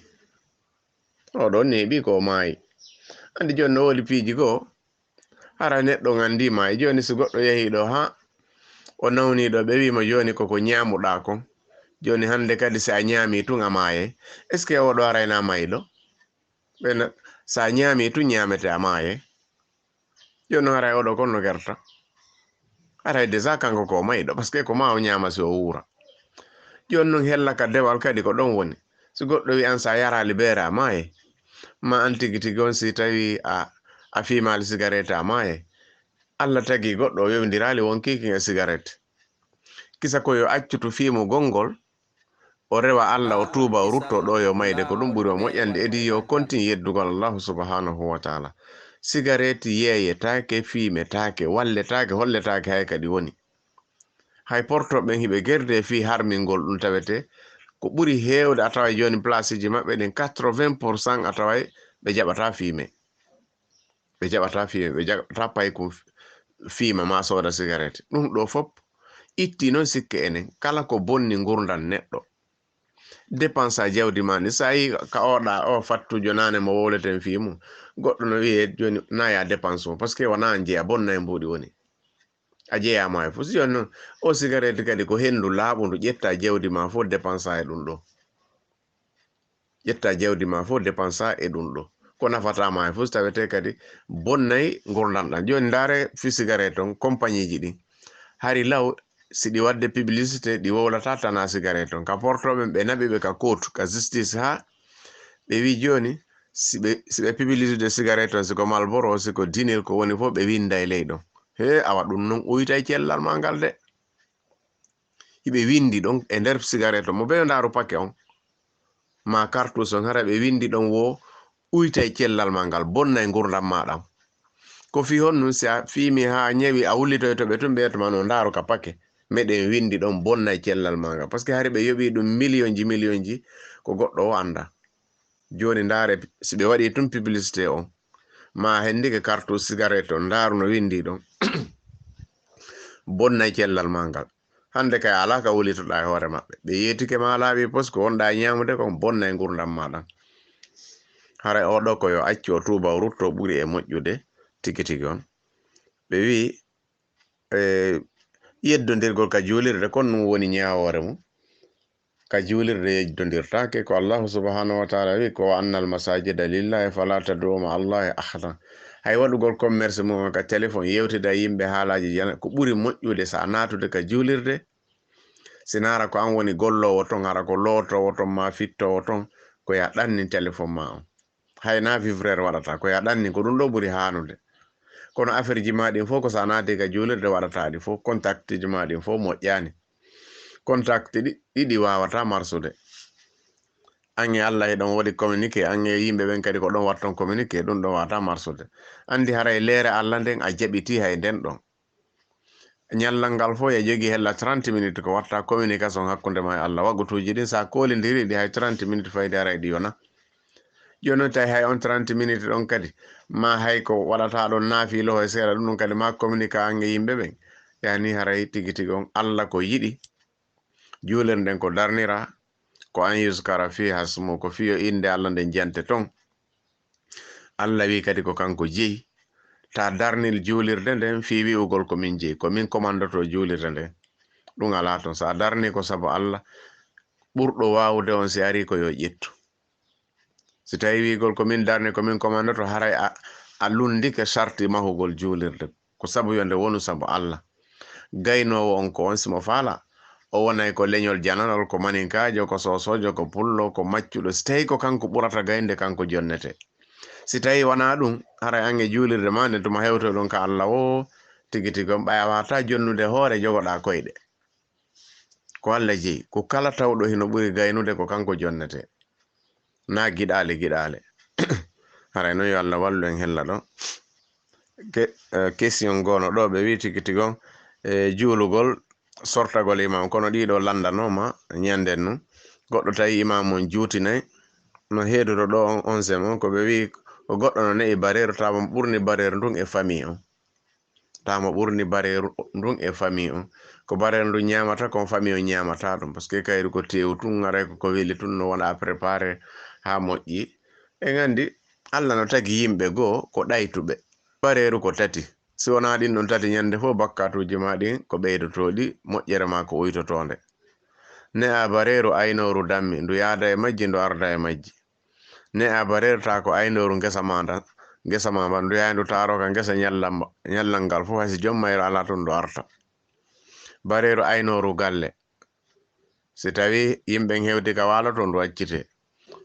O ɗo neeɓi ko o maayi. Anndi jooni no woodi piiji goo, hara neɗɗo on anndi maayi. Jooni si goɗɗo yehi ɗo haa o nawni ɗo, ɓe wi'i mo jooni ko ko ñaamuɗaa kon. Jooni hannde kadi si a ñaami tun a maayay. Est-ce que o ɗo arayna mayɗo? Ɓen, sa ñaami tun ñaamete a maaye. Jooni noon haray oɗo kon no gerta. Haray déjà kanko ko mayɗo, parce que ko ma o ñaama si o wuura. Jooni noon hella ka dewal kadi ko ɗon woni. Si goɗɗo wi an sa yaraali beere a maaye. Ma an tigi tigi on si tawi a, a fiimaali sigaret a maaye. Allah tagi goɗɗo o yowndiraali won kiikiŋ e sigaret. Kisa ko yo accutu fiimugol ngol, O rewa Allah, o tuuba, o rutto ɗo yo mayde, ko ɗum ɓuri o moƴƴande. Edi yo kontin yeddugol Allahu subhanahu wa taala. Sigaret yeeyetaake, fiimetaake, walletaake, holletaake hay kadi woni. Hay porto ɓen hiɓe gerde fii harmingol ɗum tawete ko ɓuri heewde a taway jooni placeji maɓɓe ɗin quatre-vingts pour cent a taway ɓe jaɓata fiime. Ɓe jaɓata fiime, ɓe jaɓata paykum fiima ma sooda sigaret. Ɗum ɗo fop itti noon sikke enen kala ko bonni ngurdan neɗɗo. Dépense a jawdi ma ni, so a yi ka oɗa o fattujo nane mo wowleten fii mum, goɗɗo no wiye jooni naya dépense mo, parce que wona an jeeya, bonna e mbuuɗi woni. A jeeyama e fof. Si jooni noon, o sigaret kadi ko henndu laaɓundu, ƴetta jawdi ma fof dépense e ɗum ɗo. Ƴetta jawdi ma fof dépense e ɗum ɗo. Ko nafata ma e fof, so tawete kadi bonnay ngurdan ɗan. Jooni ndaare fii sigaret on, compagnie ji ɗin. Hari law, si ɗi wadde publicité, ɗi wowlata tana sigaret on. Ka porto ɓen, ɓe naɓi ɓe ka court, ka justice haa ɓe wi jooni, si ɓe, si ɓe publicité sigaret on, si ko Marlboro, si ko Dinil, ko woni fof, ɓe winda e ley ɗon. He, awa ɗum non uytay cellal ma ngal de. Hiɓe windi ɗon e nder sigaret on, mo ɓe ndaaru paquet on, ma cartouche on, hara ɓe windi ɗon wo uytay cellal ma ngal, bonnay ngurdan ma ɗan. Ko fii honɗum si a fiimi haa a ñawi, a wullitoyto ɓe tun, ɓe tuma no ndaaru ka paquet, meɗen windi ɗon bonnay cellal ma ngal. Parce que hari ɓe yoɓi ɗum millionji, millionji, ko goɗɗo o annda. Jooni ndaare, si ɓe waɗi tun publicité on, ma hendike cartouche sigaret on, ndaaru no windi ɗon, bonnay cellal ma ngal. Hannde kay alaa ka wulitoɗaa e hoore maɓɓe. Ɓe yeetike ma laaɓi pos, ko wonɗaa e ñaamude kon, bonnay ngurdan ma ɗan. Haray o ɗo ko yo accu, o tuuba, o rutto, ɓuri e moƴƴude tigi tigi on. Ɓe wi, e, yeddondirgol ka juulirde, kon ɗum woni ñaawoore mum. Ka juulirde yeddondirtaake, ko Allahu subhanahu wa taala wi, ko: "Wa annal masajida lillahi fala tad'u ma Allahi ahada." Hay waɗugol commerce mum on ka téléphone, yewtida e yimɓe haalaaji jana, ko ɓuri moƴƴude sa naatude ka juulirde. Si naara ko an woni golloowo ton, hara ko lootoowo ton ma fittoowo ton, ko ya ɗannin téléphone ma on. Hay na vibreur waɗata, ko ya ɗannin, ko ɗum ɗo ɓuri haanude. Kono affaire ji ma ɗin fof, ko sa naati ka juulirde waɗata ɗi fof, contact ji ma ɗin fof moƴƴaani. Contact ɗi, ɗiɗi wawata marsude. An e Allah hiɗon waɗi communiqué, an e yimɓe ɓen kadi ko ɗon watton communiqué, ɗum ɗon wawata marsude. Andi haray leere Allah nden a jaɓiti hay nden ɗon. Ñallal ngal fof ya jogii hella trente minutes ko watta communication hakkunde ma e Allah. Waqtuuji ɗin sa kolindiri ɗi hay trente minutes fayde haray ɗi yona. Jooni noon tawi hay on trente minutes ɗon kadi, ma hay ko waɗata ɗon naafiilo e seeɗa ɗum ɗon kadi ma communiqué an e yimɓe ɓen. Yani haray tigi tigi on Allah ko yiɗi. Juulirde nden ko darnira, ko an yuskara fiha smu, ko fiyo innde Allah nden jante ton. Allah wi kadi ko kanko jeyi. Ta darnil juulirde nden fii wi'ugol ko min jeyi, ko min komandoto juulirde nden. Ɗum alaa ton. So a darni ko sabu Allah, ɓurɗo waawude on si ari ko yo ƴettu. Si tawi wi'ugol ko min darni, ko min komandoto, haray a, a lundike sarti mahugol juulirde. Ko sabu yo nde wonu sabu Allah. Gaynoowo on ko on, si mo faala, o wonay ko leñol jananol, ko maninkaajo, ko soosoojo, ko pullo, ko maccuɗo. Si tawi ko kanko ɓurata gaynde, kanko jonnete. Si tawi wanaa ɗum, haray an e juulirde ma nden tuma hewtoy ɗon ka Allah o, tigi tigi on ɓay a wata jonnude hoore jogoɗaa koyɗe. Ko Allah jeyi, ko kala tawɗo hino ɓuri gaynude ko kanko jonnete. Na giɗaale, giɗaale. Haray noon yo Allah wallu en hella ɗo. Ke-, eh, question goono ɗo ɓe wi tigi tigi on, eh, juulugol, sortagol imam, kono ɗiɗo lanndanooma ñanden nun. Goɗɗo tawi imam on juutinay, no heeduto ɗo on, on sem on, ko ɓe wi ko goɗɗo no ne'i bareeru, tawa mo ɓurni bareeru ndun e famille on. Tawa mo ɓurni bareeru ndun e famille on. Ko bareeru ndun ñaamata, kon famille on ñaamata ɗum. Parce que kayru ko teewu tun, ŋaray ko, ko weli tun, no wona préparé haa moƴƴi. En anndi, Allah no tagi yimɓe goo ko ɗaytuɓe. Bareeru ko tati. Si wonaa ɗin ɗon tati, ñande fof bakkaatuuji ma ɗin ko ɓeydotooɗi, moƴƴere ma ko uytotoonde. Ne'a bareeru aynooru dammi, ndu yaada e majji, ndu arda e majji. Ne'a bareeru ta ko aynooru ngesa ma ndan, ngesa ma mban, ndu yaha ndu taaro ka ngesa ñalla mba-, ñallal ngal fof, hay si joom mayru alaa toon, ndu arta. Bareeru aynooru galle. Si tawi yimɓe hewti ka waalo to, ndu accite.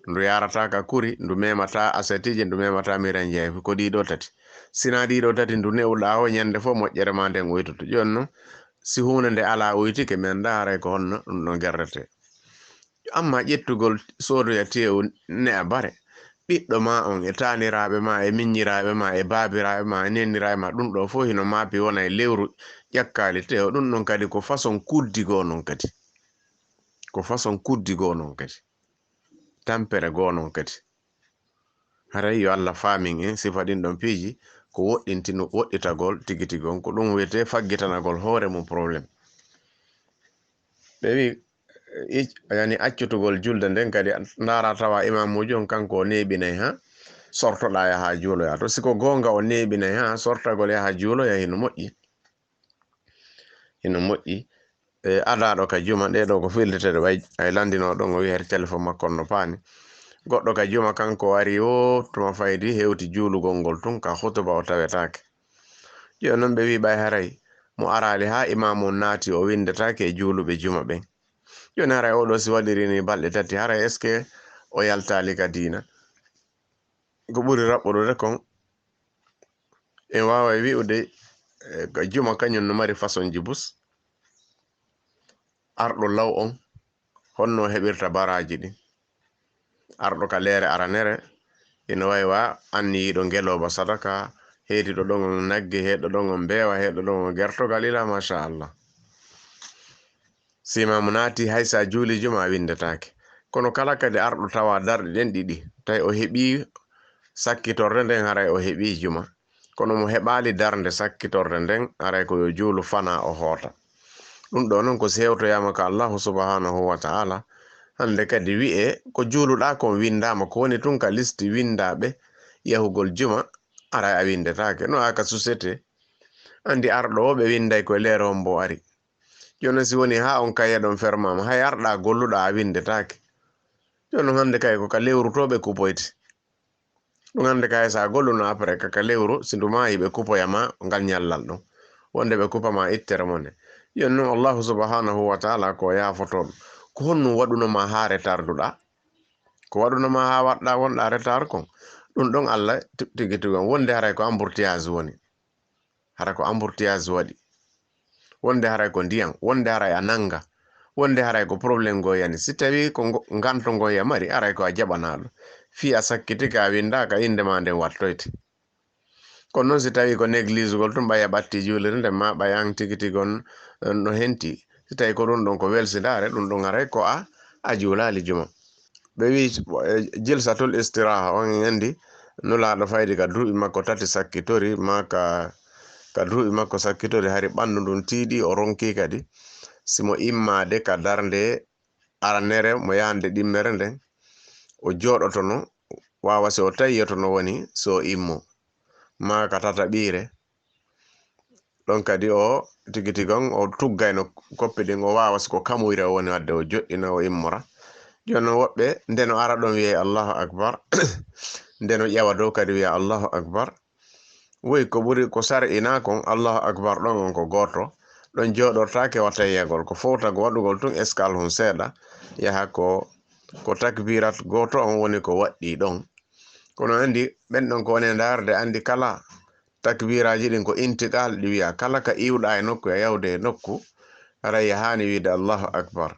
Ndu yarata ka kuri, ndu memata asetiije, ndu memata miranjeefi, ko ɗiɗo tati. Sina ɗiɗo tati ndu ne'uɗaa o, ñande fof moƴƴere ma nden uytoto. Jooni non, si huunde nde alaa uytike, mi anndaa haray ko honno ɗum ɗon gerrete. Amma ƴettugol soodoya teewu ne'a bare, ɓiɗɗo ma on e taaniraaɓe ma e miññiraaɓe ma e baabiraaɓe ma e nenniraaɓe ma, ɗum ɗo fof hino maapi wona e lewru ƴakkaali teewu. Ɗum ɗon kadi ko façon kuddi goo non kadi. Ko façon kuddi goo non kadi. Tampere goo non kadi. Haray yo Allah faamin en sifa ɗin ɗon piiji, ko woɗɗintino woɗɗitagol tigi tigi on, ko ɗum wiyetee faggitanagol hoore mum problème. Ɓe wi, ic-, yani accutugol julde nden kadi ndaara tawa imaamuujo on kanko o neeɓinay ha sortoɗaa yaha juuloya. To si ko goonga o neeɓinay ha sortagol yaha juuloya hino moƴƴi. Hino moƴƴi. E, adaaɗo ka juma, ɗee ɗoo ko filliteeɗe, ɓay, ay lanndinoo ɗon, o wi'i her téléphone makko on no paani. Goɗɗo ka juma, kanko o ari, o tuma faydi, hewti juulugol ngol tun, ka hutuba o tawetaake. Jooni non ɓe wi'i, ɓay haray mo araali haa imaamu on naati, o winndetaake e juuluɓe juma ɓen. Jooni haray oo ɗoo si waɗiri ni balɗe tati, haray est-ce que o yaltaali ka diina? Ko ɓuri raɓɓuɗude kon, en waaway wi'ude, eh, ka juma kañum no mari façonji bus. Arɗo law on, honno heɓirta baraaji ɗin? Arɗo ka leere aranere, ina wawi wa anniyiɗo ngelooba sadaka, heediɗo ɗon on nagge, heedɗo ɗon on mbeewa, heedɗo ɗon on gertogal, ila machallah. Si imaamu naati, hay sa juuli juma, a winndetaake. Kono kala kadi arɗo tawa darɗe ɗen ɗiɗi, tawi o heɓii sakkitorde nden, haray o heɓii juma. Kono mo heɓaali darnde sakkitorde nden, haray ko yo juulu fana o hoota. Ɗum ɗo non ko si hewtoyaama ka Allahu subhanahu wa ta'ala. Hannde kadi wi'ee ko juuluɗaa kon winndaama, ko woni tun ka listi winndaaɓe yahugol juma, haray a winndetaake. No aka susete. Anndi arɗo o ɓe winnday ko e leere hombo ari. Jooni si woni haa on kaye ɗon fermaama, hay arɗa golluɗa a winndetaake. Jooni non hannde kay ko ka lewru to ɓe kupoyte. Ɗum hannde kay sa golluno après ka, ka lewru, si ndu maayi ɓe kupoya ma ngal ñallal ɗum. Wonde ɓe kupa ma ittere mo nde. Jooni non Allahu subhanahu wa ta'ala ko yaafotooɗo. Ko honno waɗuno ma haa retarduɗa? Ko waɗuno ma haa waɗɗa wonɗa retard kon? Ɗum ɗon Allah ti-, tigi tigi on. Wonde haray ko embouteillage woni. Hara ko embouteillage waɗi. Wonde haray ko ndiyan, wonde haray a nanga, wonde haray ko problème ngo yani. Si tawi ko ngo-, nganto ngo ya mari, haray ko a jaɓanaaɗo. Fii a sakkitike, a winndaaka, innde ma nden wattoyte. Kono non si tawi ko négligegol tun, ɓay a ɓatti juulirde nden, ma ɓay an tigi tigi on, eh, no henti. Si tawi ko ɗum ɗon ko welsindaare, ɗum ɗon haray ko a, a juulaali juma. Ɓe wi, eh, jilsatul istiraha on en anndi Nulaaɗo faydi ka duuɓi makko tati sakkitori, ma ka, ka duuɓi makko sakkitori, hari ɓanndu ndun tiiɗi, o ronki kadi si mo immaade ka darnde aranere mo yahande ɗimmere nden, o jooɗotono, waawa si o tawiyotono woni si o immo, ma ka tataɓiire. Ɗon kadi o tigi tigi on, o tuggayno koppi ɗin, o waawa si ko kamuyre o woni wadde o joɗɗina, o immora. Jooni non woɓɓe, nde no ara ɗon wi'ay Allahu Akbar, nde no ƴawa dow kadi wi'a Allahu Akbar. Woy ko ɓuri ko sar'inaa kon, Allahu Akbar ɗon on ko gooto, ɗon jooɗortaake wa tayyagol, ko fowtago waɗugol tun escale hun seeɗa, yaha ko, ko takbirat gooto on woni ko waɗɗii ɗon. Kono anndi, ɓen ɗon ko woni e ndaarde, anndi kala takbiraaji ɗin ko intiqal ɗi wi'a, kala ka iwɗa e nokku e yawde e nokku, haray yahaani wi'ude Allahu Akbar.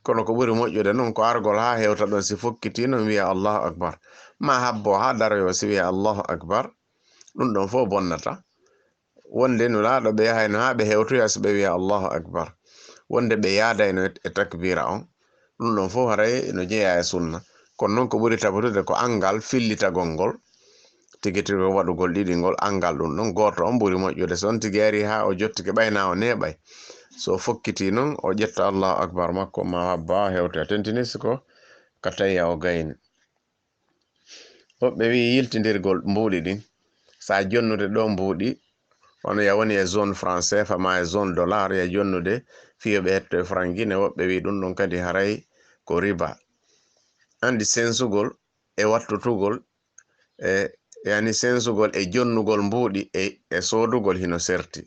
Kono ko ɓuri moƴƴude non ko argol haa hewta ɗon, si fokkiti non wi'a Allahu Akbar. Ma habbo haa daroyo si wi'a Allahu Akbar. Ɗum ɗon fof bonnata. Wonde Nulaaɗo ɓe yahayno haa ɓe hewtoya si ɓe wi'a Allahu Akbar. Wonde ɓe yaadayno e, e takbira on. Ɗum ɗon fof haray no jeyaa e sunna. Kono non ko ɓuri tabutude ko anngal fillitagol ngol, tigi tigi waɗugol ɗiɗi ngol, anngal ɗum ɗon gooto on ɓuri moƴƴude. So on tigi ari haa o jottike ɓayna o neeɓay. So o fokkiti non, o ƴetta Allahu Akbar makko, ma habba hewtoya. Tentini si ko ka tawi o gayni. Woɓɓe wi'i yiltindirgol mbuuɗi ɗin. Sa jonnude ɗo mbuuɗi, wano ya woni e zone franc CFA ma e zone dollar, ya jonnude fii yo ɓe hetto e franc Guinée, woɓɓe wi'i ɗum ɗon kadi haray ko riba. Anndi sensugol e wattutugol, e, yani sensugol e jonnugol mbuuɗi e, e soodugol hino serti.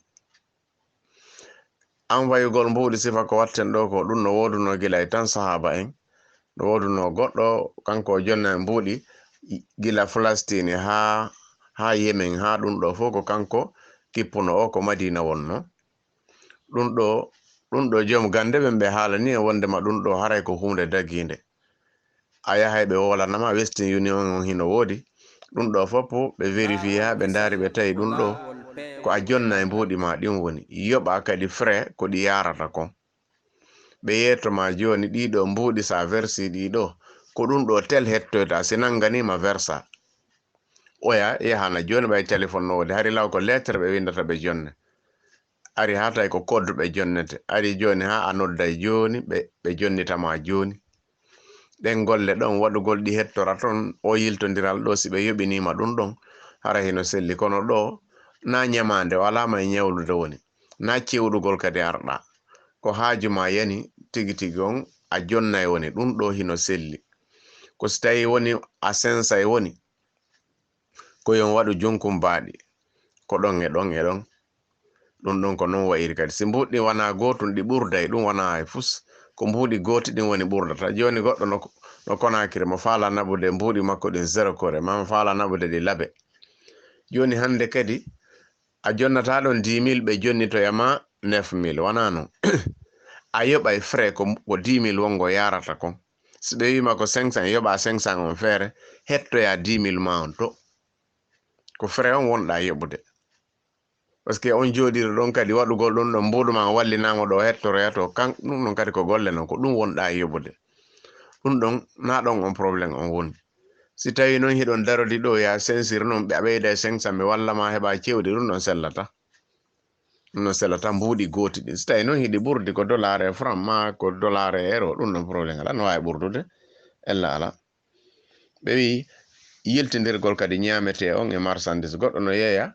Anfayugol mbuuɗi sifa ko watten ɗo ko ɗum no woodunoo gila e tan sahaaba en. No woodunoo goɗɗo, kanko o jonna e mbuuɗi gila Falastini haa, haa Yemen, haa ɗum ɗo fof ko kanko kippuno o, ko Madina wonno. Ɗum ɗo Ɗum ɗo joom gannde ɓen ɓe haalani en wonndema ɗum ɗo haray ko huunde dagiinde. A yahay ɓe woolanama Western Union on hino woodi. Ɗum ɗo fof ɓe vérifier haa ɓe ndaari ɓe tawi ɗum ɗo ko a jonna e mbuuɗi ma ɗin woni. Yoɓa kadi frais ko ɗi yaarata kon. Ɓe yeeto ma jooni ɗii ɗo mbuuɗi sa versi ɗii ɗo, ko ɗum ɗo tel hettoyta si nannganiima versa. Oya yahana jooni ɓay téléphone no woodi. Hari law ko lettre ɓe winndata ɓe jonne. Ari haa tawi ko code ɓe jonnete. Ari jooni haa a nodday jooni ɓe, ɓe jonnita ma jooni. Ɗen golle ɗon waɗugol ɗi hettora ton o yiltondiral ɗo si ɓe yoɓiniima ɗum ɗon hara hino selli. Kono ɗo na ñamaande o alaama e ñawlude woni. Na cewɗugol kadi arɗa. Ko haaju ma yani tigi tigi on a jonnay woni. Ɗum ɗo hino selli. Ko si tawi woni a sensay woni. Ko yon waɗu junkum baaɗi. Ko ɗon e ɗon e ɗon. Ɗum ɗon ko non wa'iri kadi. Si mbuuɗi wona gootun ɗi ɓurday, ɗum wona hay fus. Ko mbuuɗi gooti ɗin woni ɓurdata. Jooni goɗɗo no, no Konakiri mo faala naɓude mbuuɗi makko ɗin zéro kore, ma mo faala naɓude ɗi labe. Jooni hannde kadi a jonnata ɗon dix mille ɓe jonnitoya ma neuf mille, wona non? A yoɓay frais ko, ko dix mille wongo yarata kon. Si ɓe wiima ko cinq cents, yoɓa cinq cents on feere, hettoya dix mille ma on to. Ko frais on wonɗa yoɓude. Parce que on jooɗiiɗo ɗon kadi waɗugol ɗum ɗon mbuuɗu ma on wallinaama ɗo hettoroya to, kan ɗum ɗon kadi ko golle non, ko ɗum wonɗa e yoɓude. Ɗum ɗon na ɗon on problème on woni. Si tawi non hiɗon darodi ɗo ya sensir non ɓe a ɓeyda e cinq cents ɓe walla ma heɓa cewɗi, ɗum ɗon sellata. Ɗum ɗon sellata mbuuɗi gooti ɗin. Si tawi non hiɗi ɓurdi ko dollar e franc ma ko dollar e euro, ɗum ɗon problème ala, no waawi ɓurdude, ella ala. Ɓe wi'i yiltindirgol kadi ñaametee on e marchandise. Goɗɗo no yeeya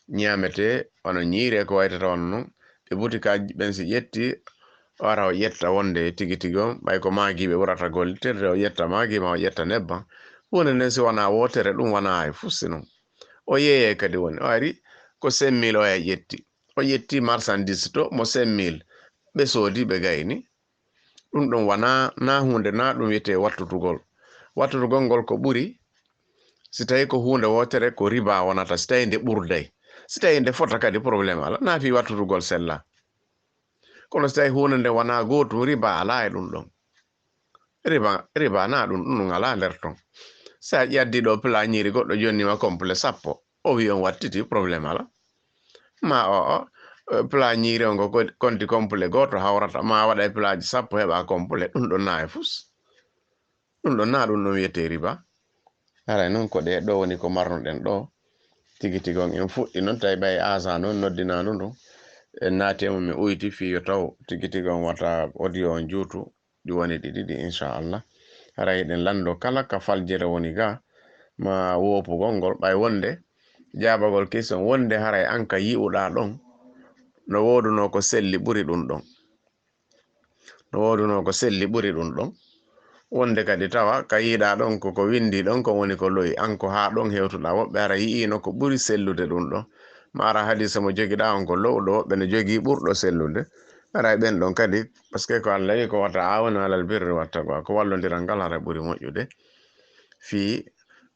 ñaametee wano ñiiri e ko waytata wano non. Ɓe butikaaji ɓen si ƴetti, o ara o ƴetta wonde tigi tigi on, ɓay ko Maggi ɓe ɓurata gollitorde, o ƴetta Maggi ma o ƴetta nebban. Huunde nden si wona wootere, ɗum wona hay fus si non. O yeeyay kadi woni, o ari ko cinq mille oya ƴetti. O ƴetti marchandise to mo cinq mille. Ɓe soodi, ɓe gayni. Ɗum ɗon wona na huunde na ɗum wiyetee wattutugol. Wattutugol ngol ko ɓuri, si tawi ko huunde wootere ko riba wonata, si tawi nde ɓurday. Si tawi nde fota kadi problème ala, na fii wattutugol sella. Kono si tawi huunde nde wona gootum, riba ala e ɗum ɗon. Riba, riba na ɗum, ɗum ɗum ala nder ton. Sa ƴaddi ɗo plat ñiiri goɗɗo jonnima complet sappo, o wi on wattiti, problème ala. Ma o, o, plat ñiiri on ko ko-, konti complet gooto hawrata, ma waɗa e plat sappo heɓa complet, ɗum ɗon na e fus. Ɗum ɗon na ɗum ɗon wiyetee riba. Haray non ko ɗe ɗo woni ko marnuɗen ɗo. Tigi tigi on en fuɗɗi non tawi ɓay asa non noddinaandu ndun. En naati e mum mi uyti fii yo taw tigi tigi on wata audio on juutu. Ɗi woni ɗi ɗiɗi, inchallah. Haray eɗen lanndo kala ka faljere woni ga, ma woopugol ngol, ɓay wonde jaabagol question, wonde haray an ka yi'uɗaa ɗon, no woodunoo ko selli ɓuri ɗum ɗon. No woodunoo ko selli ɓuri ɗum ɗon. Wonde kadi tawa ka yi'uɗaa ɗon ko, ko winndi ɗon, ko woni ko lo'i, an ko haa ɗon hewtuɗaa. Woɓɓe hara yi'iino ko ɓuri sellude ɗum ɗon. Ma ara hadiisa mo jogiɗaa on ko lo'uɗo, woɓɓe no jogii ɓurɗo sellude. Haray ɓen ɗon kadi, parce que ko Allah wi ko wata aawanu alal birri wa taqwa, ko wallondiral ngal haray ɓuri moƴƴude fii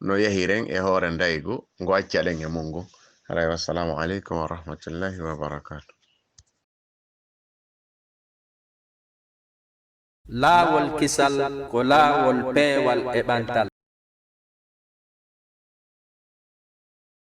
no yahiren e hoore ndaygu ngu accaɗen e mun ngu. Haray wassalamu aleykum wa rahmatullahi wa barakatuh. Laawol kisal ko laawol peewal e ɓantal.